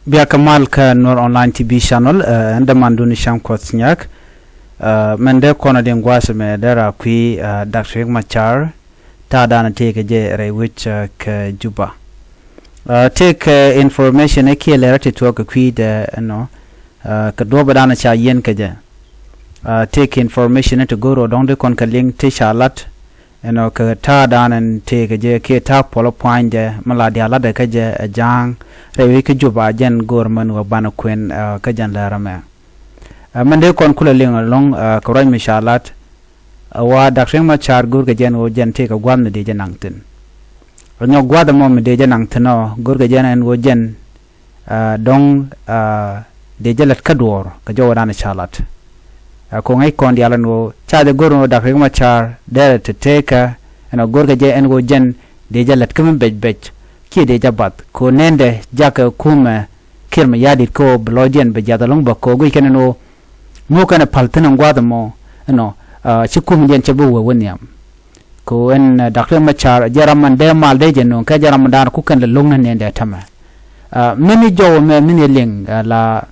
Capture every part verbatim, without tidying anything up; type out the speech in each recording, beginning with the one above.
Bia kɛ mal kä Nuer Online T V channel, ɛ, ɛn dämandun Cäŋ Kuɔth Nyak. Ɛ, mɛn dee kɔn a diɛn gua̱a̱th ɛmɛ dee ra kui̱, ɛ, Doctor Riek Machar, ta̱a̱dan tëëkɛ jɛ rɛy wec, ɛ, kɛ Juba. Ɛ, tëëkɛ information ɛ kiɛ lɛr a ti tuɔɔk kɛ kui̱dɛ ɛnɔ, ɛ, kɛ duɔ̱ɔ̱p ɛ dan ca yiɛn kɛ jɛ. Ɛ, tëëkɛ information ɛ ti go̱r ɔ dɔ̱ŋ di kɔn kɛ liŋ ti ca lat, ɛnɔ kɛ ta̱a̱dan ɛn tëëkɛ jɛ kiɛ ta̱a̱ puɔl pua̱nydɛ mi la diaal latdɛ kä jɛ ɛ ja̱a̱ŋ rɛy wec kä Juba jɛn go̱o̱r mɛn wä banɛ kuën, ɛ, kä jɛn lɛr ɛmɛ. Ɛ, mɛn dee kɔn kulɛ liŋ ɛlɔ̱ŋ, ɛ, kɛ ruac mi ca lat, ɛ, wa Doctor Riek Machar go̱o̱rkɛ jɛn ɣöö jɛn tëëkɛ gua̱th mi dee jɛ naŋ thi̱n. Ɛ nyɔk gua̱th ɛmɔ mi dee jɛ naŋ thi̱n ɔ go̱o̱rkɛ jɛn ɛn ɣöö jɛn, ɛ, dɔ̱ŋ, ɛ, dee jɛ lät kä duɔ̱ɔ̱r kɛ jɔwädan ca lat. Ɛ, ko̱ ŋäc kɔn diaal ɛn ɣöö ca jɛ go̱r ɛn ɣöö Doctor Riek Machar derɛ te tekä ɛn ɣöö go̱rkɛ jɛ ɛn ɣöö jɛn dee jɛ lät kä mi bec bec kiɛ dee jɛ bath ko̱ nɛndɛ jakɛ kumɛ Kiir Mayardit kä ɣöö bi lɔcdiɛn bi jiath ɛlɔ̱ŋ bä ko̱ guic kɛn ɛn ɣöö ŋuk kɛn ɛ päl thi̱n ɛn gua̱th ɛmɔ ɛnɔ, ɛ, ci kumdiɛn cɛ bi wee wä nhiam. Kɛ ɣöö ɛn, ɛ, Doctor Riek Machar jɛ ram man dee mal dee jɛ nööŋ kɛ jɛ ram man da̱a̱n ku kɛn lɛ lo̱ŋ ni nɛn dee tämɛ. Ɛ, mini jɔw ɛmɛ mini liŋ, ɛ, la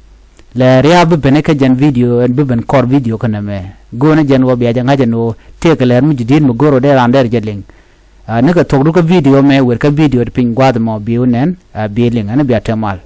lɛ ria̱a̱ bi ben kä jɛn video ɛn bi ben kɔr video kä nɛmɛ. Go̱o̱n jɛn wä bia jɛ ŋa̱c ɛn ɣöö tëëkɛ lɛr mi ji̱ di̱i̱t mi go̱r ɣöö dee raan dee rɛ jɛ liŋ. Ɛ, ni kɛ thuɔ̱k du kä video ɛmɛ wer kä video ti piny gua̱a̱th ɛmɔ bi wä nɛn, ɛ, bi liŋ ɛn bia te mal.